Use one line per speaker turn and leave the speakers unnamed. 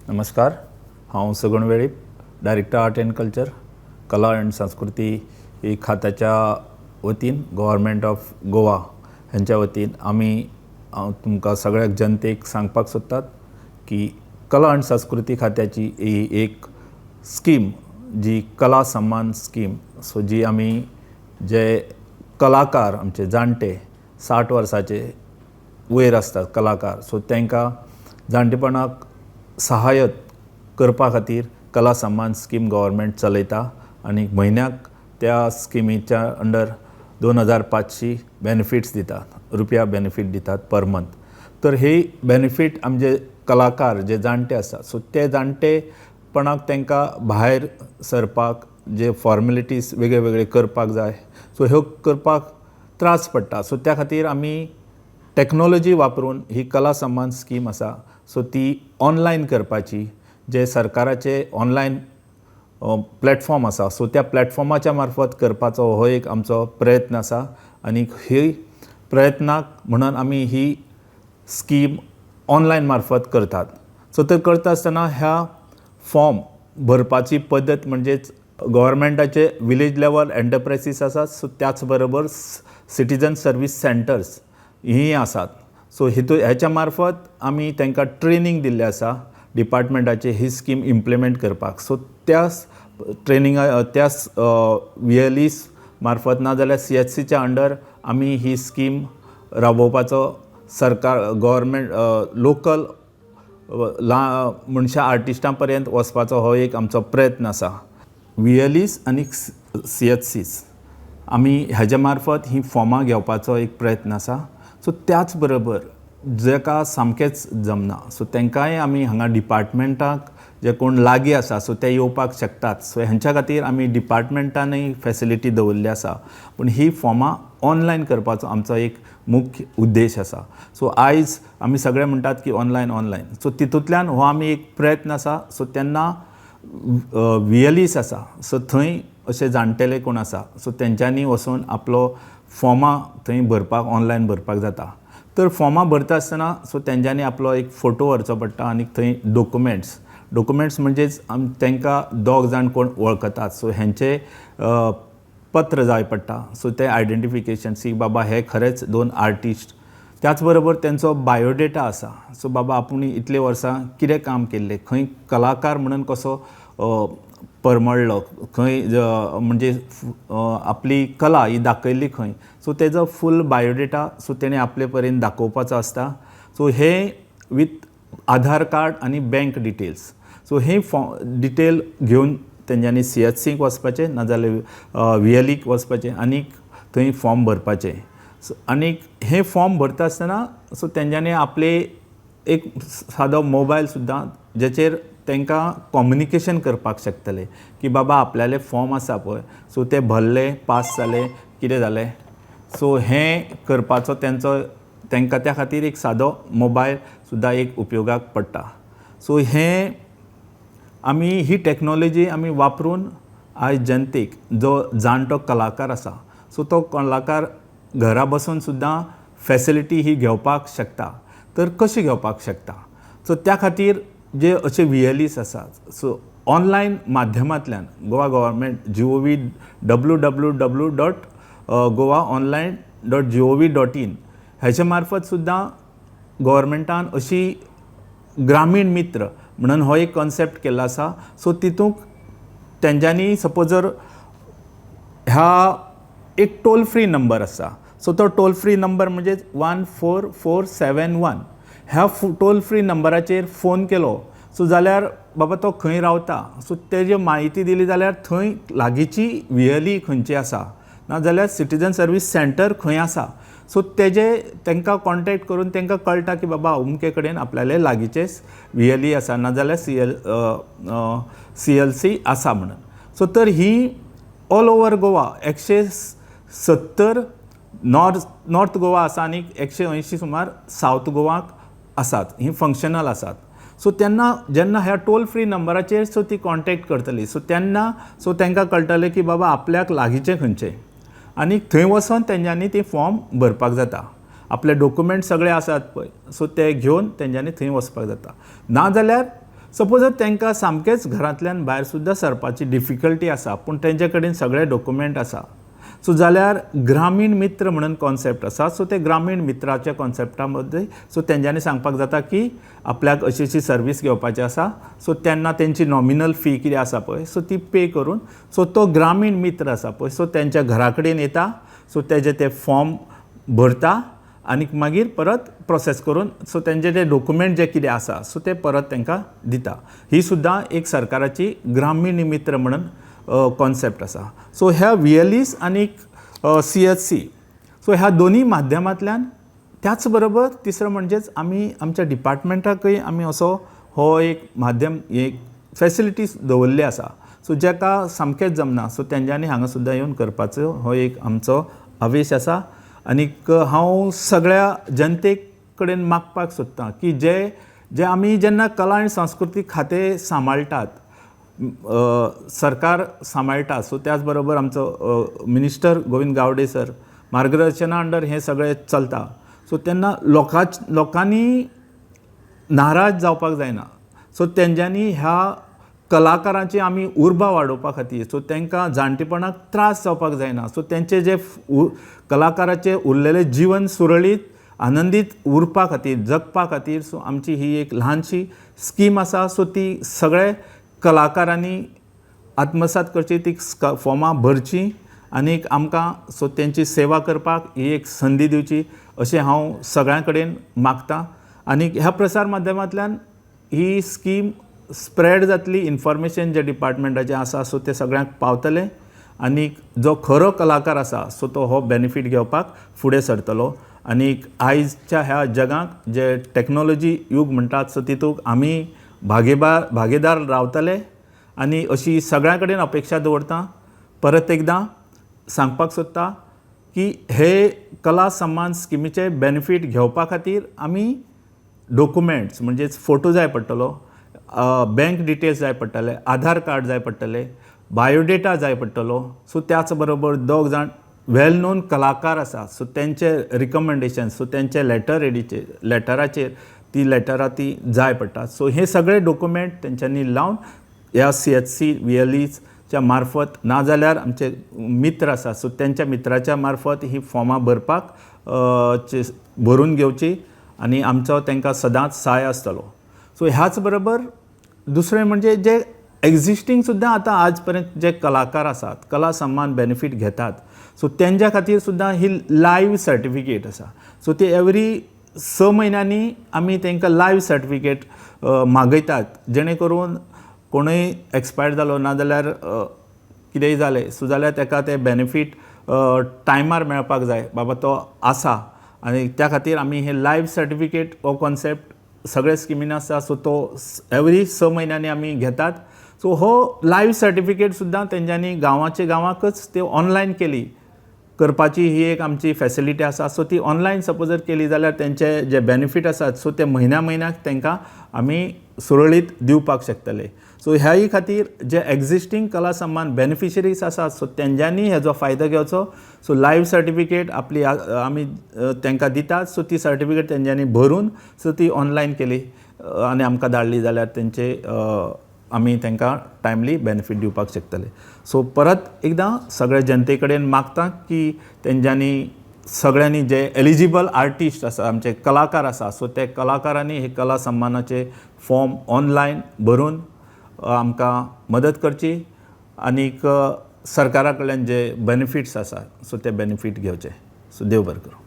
नमस्कार, हांव Sagun Velip, director art and culture, कला आनी संस्कृती खात्याच्या वतीन, गव्हर्मेंट ऑफ गोवा हेंच्या वतीन आमी तुमकां सगळ्या जनतेक सांगपाक सोदतात की कला आनी संस्कृती खात्याची ही एक स्कीम जी कला सम्मान स्कीम, सो जी आमी जे कलाकार आमचे जाणटे 60 वर्साचे वयर आसतात कलाकार, सो तांकां जाणटेपणाक सहाय्य करपा खातीर कला सम्मान स्कीम गव्हर्मेंट चलयता आनी म्हयन्याक त्या स्किमीच्या अंडर 2500 बेनिफिट्स दितात, रुपया बेनिफीट दितात पर मंथ. तर ही बेनिफीट आमचे कलाकार जे जाणटे आसा, सो ते जाणटेपणाक तांकां भायर सरपाक जे फॉर्मेलिटीज वेगळे वेगळे करपाक जाय, सो ह्यो करपाक त्रास पडटा. सो त्या खातीर आमी टॅक्नोलॉजी वापरून ही कला सम्मान स्कीम आसा, सो ती ऑनलायन करपाची जे सरकाराचे ऑनलायन प्लॅटफॉर्म आसा, सो त्या प्लॅटफॉर्माच्या मार्फत करपाचो हो एक आमचो प्रयत्न आसा. आनी ही प्रयत्नाक म्हणून आमी ही स्कीम ऑनलायन मार्फत करतात. सो ते करता आसतना ह्या फॉर्म भरपाची पद्दत म्हणजेच गव्हर्मेंटाचे विलेज लेवल एंटरप्रायसीस आसात, सो त्याच बरोबर सिटीजन सर्वीस सेंटर्स हीं आसात. सो हितू हेच्या मार्फत आमी तांकां ट्रेनींग दिल्लें आसा डिपार्टमेंटाचे ही स्कीम इम्प्लिमेंट करपाक. सो त्या ट्रेनिंगा त्या वी एल ईस मार्फत ना जाल्यार सीएचसीच्या अंडर आमी ही स्कीम राबोवपाचो सरकार गव्हर्मेंट लोकल ला मनशां आर्टिस्टां पर्यंत वचपाचो हो एक आमचो प्रयत्न आसा. वी एल ईस आनी सीएचसीस आमी हेज्या मार्फत ही फॉर्मां घेवपाचो एक प्रयत्न आसा. सो त्याच बरोबर जाका सामकेंच जमना, सो तांकांय आमी हांगा डिपार्टमेंटाक जे कोण लागीं आसा, सो ते येवपाक शकतात. सो हेंच्या खातीर आमी डिपार्टमेंटानूय फेसिलिटी दवरिल्ली आसा. पूण ही फॉर्मां ऑनलायन करपाचो आमचो एक मुख्य उद्देश आसा. सो आयज आमी सगळे म्हणटात की ऑनलायन, ऑनलायन, सो तितूंतल्यान हो आमी एक प्रयत्न आसा. सो तेन्ना वी एल ईस आसा, सो थंय अशे जाणटेले कोण आसा, सो तेंच्यांनी वचून आपलो फॉर्मां थंय भरपाक, ऑनलायन भरपाक जाता. तर फॉर्मां भरता आसतना सो तेंच्यांनी आपलो एक फोटो व्हरचो पडटा आनी थंय डॉक्युमेंट्स, डॉक्युमेंट्स म्हणजेच तांकां दोग जाण कोण वळखतात, सो हेंचे पत्र जाय पडटा. सो तें आयडेंटिफिकेशन की बाबा हे खरेंच दोन आर्टिस्ट. त्याच बरोबर तेंचो बायोडेटा आसा, सो बाबा आपूण इतले वर्सां कितें काम केल्लें, खंय कलाकार म्हणून कसो परमळ्ळो, खंय म्हणजे आपली कला ही दाखयल्ली खंय, सो तेजो फूल बायोडेटा सो तेणें आपले परीन दाखोवपाचो आसता. सो हे वीथ आधार कार्ड आनी बँक डिटेल्स, सो हे फॉ डिटेल घेवन तेंच्यांनी सीएचसीक वचपाचें, नाजाल्यार वी एल ईक वचपाचें आनीक थंय फॉर्म भरपाचें. सो आनीक हे फॉर्म भरता आसतना सो तेंच्यांनी आपले एक सादो मोबायल सुद्दां जेचेर तांकां कॉम्युनिकेशन करपाक शकतले की बाबा आपल्याले फॉर्म आसा पळय, सो ते भरले, पास जाले, कितें जालें, सो हें करपाचो तेंचो तांकां त्या खातीर एक सादो मोबायल सुद्दां एक उपयोगाक पडटा. सो हें आमी ही टॅक्नोलॉजी आमी वापरून आयज जनतेक जो जाणटो कलाकार आसा, सो तो कलाकार घरा बसून सुद्दां फेसिलिटी ही घेवपाक शकता. तर कशी घेवपाक शकता? सो त्या खातीर जे अशे वी एल ईस आसात, सो ऑनलायन माध्यमांतल्यान गोवा government gov www.goaonline.gov.in हेच्या मार्फत सुद्दां गव्हर्मेंटान अशी ग्रामीण मित्र म्हणून हो एक कॉन्सेप्ट केल्लो आसा. सो तितूंक तेंच्यांनी सपोज जर ह्या एक टोल फ्री नंबर आसा, सो तो टोल फ्री नंबर म्हणजे 14471, ह्या टोल फ्री नंबराचेर फोन केलो सो जाल्यार बाबा तो खंय रावता, सो तेजी म्हायती दिली जाल्यार थंय लागींची वी एल ई खंयची आसा, नाजाल्यार सिटीजन सर्वीस सेंटर खंय आसा, सो तेजे तांकां कॉन्टेक्ट करून तांकां कळटा की बाबा अमके कडेन आपल्याले लागींचेच वी एल ई आसा, नाजाल्यार सी एल सी आसा म्हणून. सो तर ही all over Goa 170 north Goa आसा आनी 180 सुमार सावथ गोवाक आसात, ही फंक्शनल आसात. सो तेन्ना जेन्ना ह्या टोल फ्री नंबराचेर सो ती कॉन्टेक्ट करतली, सो तेन्ना सो तांकां कळटलें की बाबा आपल्याक लागींचें खंयचें आनी थंय वचोन तेंच्यांनी ती फॉर्म भरपाक जाता. आपले डॉक्युमेंट सगळे आसात पळय, सो ते घेवन तेंच्यांनी थंय वचपाक जाता. नाजाल्यार सपोज जर तांकां सामकेंच घरांतल्यान भायर सुद्दां सरपाची डिफिकल्टी आसा, पूण तेंचे कडेन सगळे डॉक्युमेंट आसा, सो जाल्यार ग्रामीण मित्र म्हणून कॉन्सेप्ट आसा. सो ते ग्रामीण मित्राच्या कॉन्सेप्टा मध्ये सो तेंच्यांनी सांगपाक जाता की आपल्याक अशी अशी सर्वीस घेवपाची आसा. सो तेन्ना तेंची नॉमिनल फी कितें आसा पळय, सो ती पे करून सो तो ग्रामीण मित्र आसा पळय, सो तेंच्या घरा कडेन येता, सो तेजे ते फॉर्म भरता आनी मागीर परत प्रोसेस करून सो तेंचे ते डॉक्युमेंट जे कितें आसा सो ते परत तांकां दिता. ही सुद्दां एक सरकाराची ग्रामीण मित्र म्हणून कॉन्सेप्ट आसा. सो ह्या VLEs आनी CHC सो ह्या दोनी माध्यमांतल्यान, त्याच बरोबर तिसरो म्हणजेच आमी आमच्या डिपार्टमेंटाकय आमी असो हो एक माध्यम, एक फेसिलिटीज दवरल्ली आसा. सो जाका सामकेंच जमना, सो तेंच्यांनी हांगा सुद्दां येवन करपाचो हो एक आमचो आवेश आसा. आनीक हांव सगळ्या जनते कडेन मागपाक सोदतां की जे जे आमी जेन्ना कला आनी संस्कृतीक खातें सांबाळटात, सरकार सांबाळटा, सो त्याच बरोबर आमचो मिनिस्टर गोविंद गावडे सर मार्गदर्शना अंडर हें सगळें चलता. सो तेन्ना लोकांनी नाराज जावपाक जायना. सो तेंच्यांनी ह्या कलाकारांची आमी उर्बा वाडोवपा खातीर, सो तांकां जाणटेपणाक त्रास जावपाक जायना, सो तेंचे जे कलाकाराचे उरलेलें जिवन सुरळीत आनंदीत उरपा खातीर, जगपा खातीर, सो आमची ही एक ल्हानशी स्कीम आसा. सो ती सगळे कलाकारांनी आत्मसात करची, ती फॉर्मां भरची आनीक आमकां सो तेंची सेवा करपाक ही एक संदी दिवची अशें हांव सगळ्यां कडेन मागता. आनीक ह्या प्रसार माध्यमांतल्यान ही स्कीम स्प्रेड जातली, इन्फॉर्मेशन जे डिपार्टमेंटाचें आसा सो तें सगळ्यांक पावतलें आनीक जो खरो कलाकार आसा सो तो हो बेनिफीट घेवपाक फुडें सरतलो. आनीक आयच्या ह्या जगाक जे टॅक्नोलॉजी यूग म्हणटात, सो तितूंत आमी भागीदार रावतले आनी अशी सगळ्यां कडेन अपेक्षा दवरता. परत एकदां सांगपाक सोदता की हे कला सम्मान स्किमीचे बेनिफीट घेवपा खातीर आमी डॉक्युमेंट्स म्हणजेच फोटो जाय पडटलो, बँक डिटेल्स जाय पडटले, आधार कार्ड जाय पडटले, बायोडेटा जाय पडटलो. सो त्याच बरोबर दोग जाण वेल नोन कलाकार आसा, सो तेंचे रिकमेंडेशन, सो तेंचे लेटर एडीचेर, लेटराचेर ती लेटरां ती जाय पडटा. सो हे सगळे डॉक्युमेंट तेंच्यांनी लावन ह्या CHC VLEs मार्फत, नाजाल्यार आमचे मित्र आसा सो तेंच्या मित्राच्या मार्फत ही फॉर्मां भरपाक भरून घेवची आनी आमचो तांकां सदांच सहाय आसतलो. सो ह्याच बरोबर दुसरें म्हणजे जे एग्जिस्टींग सुद्दां आतां आज पर्यंत जे कलाकार आसात, कला सम्मान बेनिफीट घेतात, सो तेंच्या खातीर सुद्दां ही लायव्ह सर्टिफिकेट आसा. सो ती एवरी 6 म्हयन्यांनी आमी तांकां लायव्ह सर्टिफिकेट मागयतात, जेणे करून कोणूय एक्सपायर जालो ना जाल्यार कितेंय जालें, सो जाल्यार ताका ते बेनिफीट टायमार मेळपाक जाय, बाबा तो आसा. आनी त्या खातीर आमी हे लायव्ह सर्टिफिकेट हो कॉन्सेप्ट सगळे स्किमीन आसा. सो तो एवरी 6 म्हयन्यांनी आमी घेतात. सो हो लायव्ह सर्टिफिकेट सुद्दां तेंच्यांनी गांवाचे गांवाकच त्यो ऑनलायन केली करपाची ही एक आमची फेसिलिटी आसा. सो ती ऑनलायन सपोज जर केली जाल्यार तेंचे जे बेनिफीट आसात सो ते म्हयन्या म्हयन्याक तांकां आमी सुरळीत दिवपाक शकतले. सो ह्याय खातीर जे एग्जिस्टींग कला सम्मान बेनिफिशरीज आसात, सो तेंच्यांनी हेजो फायदो घेवचो. सो लायव्ह सर्टिफिकेट आपली आमी तांकां दितात, सो ती सर्टिफिकेट तेंच्यांनी भरून सो ती ऑनलायन केली आनी आमकां धाडली जाल्यार तेंचे आमी तांकां टायमली बेनिफीट दिवपाक शकतले. सो परत एकदां सगळे जनते कडेन मागता की तेंच्यांनी सगळ्यांनी जे एलिजिबल आर्टिस्ट आसा, आमचे कलाकार आसा, सो ते कलाकारांनी हे कला सम्मानाचे फॉर्म ऑनलायन भरून आमकां मदत करची आनीक सरकारा कडल्यान जे बेनिफिट्स आसा सो ते बेनिफीट घेवचे. सो देव बरें करूं.